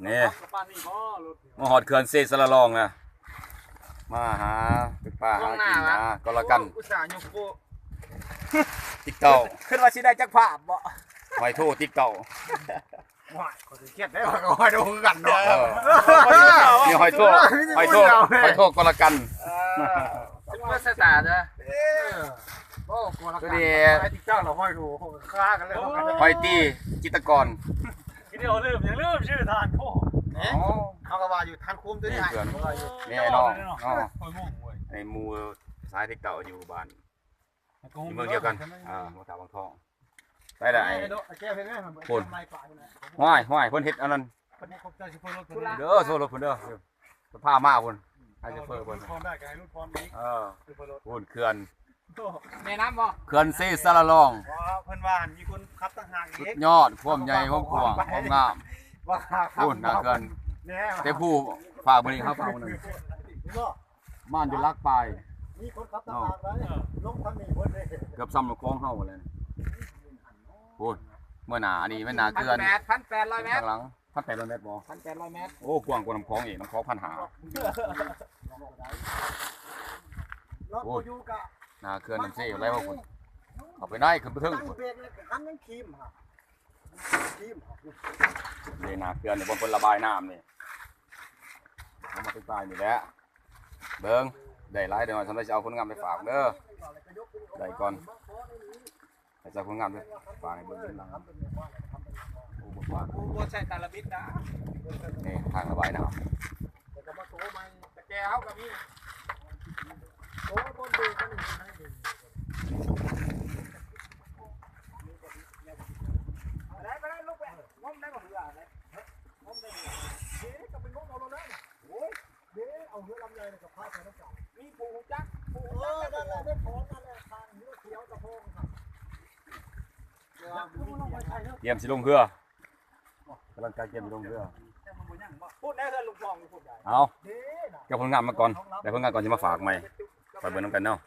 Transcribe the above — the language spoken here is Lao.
ນີ້ ມາຮອດເຂື່ອນເຊສາລາລອງນະ ມາຫາປາຫາກິນຫາກໍລະກັນ ອຸດສ່າຍົກໂປ້ ຕິກເຕົ້າ ຄິດວ່າຊິໄດ້ຈັກພາບເບາະ ຫອຍໂທຕິກເຕົ້າ. ໂອ້ຍ ຂ້ອຍຊິຄຽດໄດ້ວ່າກໍຫອຍໂທຄືກັນເນາະ ເອີ ນີ້ຫອຍໂທ ຫອຍໂທ ຫອຍໂທກໍລະກັນ ເອີ ເປັນເພື່ອນຊະຕາເດີ ເອີ ໂອ້ ກໍລະກັນ ໄອ້ຕິກເຈົ້າລະຫອຍໂທ ຂ້າກັນເລີຍ ຫອຍຕີ ຈິດຕະກອນ ທີ່ເຮົາລືມ ຍັງລືມຊື່ທ່ານໂທ ເນາະ ເຮົາກໍວ່າຢູ່ທ່ານຄູມຕົວນີ້ ນີ້ເພື່ອນ ແນ່ເນາະ ເນາະ ຂ້ອຍງົງເວີຍ ໄອ້ໝູ່ສາຍຕິກເຕົ້າຢູ່ບ້ານ ຢູ່ເມືອງດຽວກັນ ອ່າ ມາຖາມວັງທອງ ໄປລະ ໄອ້ ພຸ້ນ ຫ້ວຍ ຫ້ວຍ ເພິ່ນເຮັດອັນນັ້ນ ເດີ ໂຊລົດເພິ່ນເດີ ພາມາພຸ້ນ ໃຫ້ໂຊເຟີເພິ່ນ ເອີ ພຸ້ນ ເຂື່ອນ ແນະນຳບໍ່ ເຂື່ອນເຊສາລາລອງ ເພິ່ນວ່າມີຄົນຂັບຕ່າງຫາກອີກ ສຸດຍອດ ຄວາມໃຫຍ່ ຄວາມກວ້າງ ຄວາມງາມ ພຸ້ນ ໜ້າເຂື່ອນ ແຕ່ຜູ້ຝາກມື້ນີ້ ເຮົາຝາກມື້ໜຶ່ງ ມານຢູ່ຫຼັກປາຍ ມີຄົນຂັບຕາມໄດ້ ເອີ ລົງທາງນີ້ເບິດເດ້ ເກືອບສ່ຳຂອງເຮົາແລ້ວ ໂອ້ຍ ເມື່ອໜ້າ ອັນນີ້ແມ່ນໜ້າເຂື່ອນ ພັນແປດ ພັນແປດຮ້ອຍແມັດ ທາງຫຼັງ ພັນແປດຮ້ອຍແມັດບໍ່ ພັນແປດຮ້ອຍແມັດ ໂອ້ ກວ້າງກວ່ານ້ຳຂອງອີກ ນ້ຳຂອງພັນຫ້າ ໂອ້ຍ ໜ້າເຂື່ອນນ້ຳເຊຢູ່ໃດພຸ້ນ ເຂົ້າໄປໃນ ຂຶ້ນໄປເທິງພຸ້ນ ເບກນີ້ຄັນຍັງຄີມຫາ ເດ້ ໜ້າເຂື່ອນນີ້ ບ່ອນເພິ່ນລະບາຍນ້ຳນີ້ ເອົາມາໃຕ້ໆນີ້ແຫຼະ ເບິ່ງ ໄດ້ຫຼາຍໄດ້ໜ້ອຍສ່ຳໃດ ຊິເອົາຜົນງານໄປຝາກເດີ ໄດ້ກ່ອນ ໃຫ້ເຈົ້າຜົນງານໄປຝາກໃຫ້ເບິ່ງເປັນຫຼັງ ໂອ້ ບໍ່ຝາກ ບໍ່ໃສ່ຕາລະບິດນະ ນີ້ ທາງລະບາຍນ້ຳ ແຕ່ກໍມາໂຕໃໝ່ ແຕ່ແກເຮົາກໍມີ ໂອ້ ບ່ອນເບກມັນ ໄປໄດ້ ໄປໄດ້ ລົງໄປ ງົມໄດ້ບໍ່ເຮືອ ງົມໄດ້ບໍ່ ເດ້ ກໍໄປງົມເອົາໂລດແລ້ວ ໂອ້ຍ ເດ້ ເອົາເຮືອລຳໃຫຍ່ນີ້ກໍພາໄປນຳກັນ ມີຜູ້ຮູ້ຈັກ ຜູ້ຮູ້ຈັກ ເອີ ນັ້ນແຫຼະ ໄດ້ຂອງນັ້ນແຫຼະ ທາງເຮືອຂຽວຕະໂພງຫັ້ນ ຕຽມຊິລົງເຮືອ ກຳລັງກາຍຕຽມຊິລົງເຮືອ ພຸ້ນແດ່ ເຮືອນລຸງທອງຢູ່ພຸ້ນໃດ ເອົາ ເກັບຜົນງານມາກ່ອນ ໄດ້ຜົນງານກ່ອນຊິມາຝາກໃໝ່ ໄປເບິ່ງນຳກັນເນາະ.